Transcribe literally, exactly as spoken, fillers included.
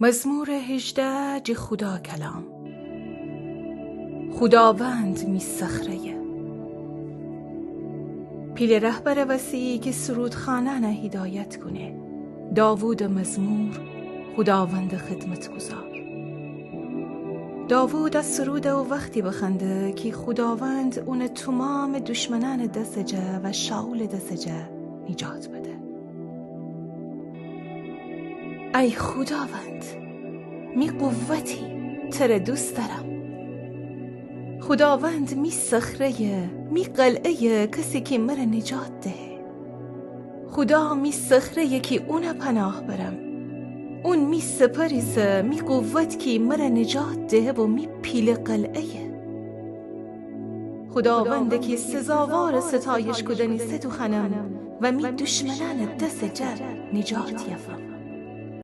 مزمور هیجده، جی خودا کلام. خوداوند می صخره‌یه. پیله رهبرٚ وسی کی سرودخانأنَ هیدایت کونه. داوودٚ مزمور، خوداوندٚ خدمتگذار. داوود ا سرودَ او وختی بخوأنده کی خوداوند اونَ تومامٚ دشمنأنٚ دسٚ جا و شائولٚ دسٚ جا نجات بده. ای خوداوند، می قوتی، تره دوست دأرم. خوداوند می صخره‌یه، می قلعه‌یه، کسی کی مره نجات دهه. خودا می صخره‌یه کی اونَ پناه برم. اون می سپر ایسه، می قوت کی مره نجات دهه و می پیله قلعه‌یه. خوداوندَ کی سزاوارٚ ستایش کودن ایسه دوخوأنم و می دشمنأنٚ دسٚ جا نجات یافم.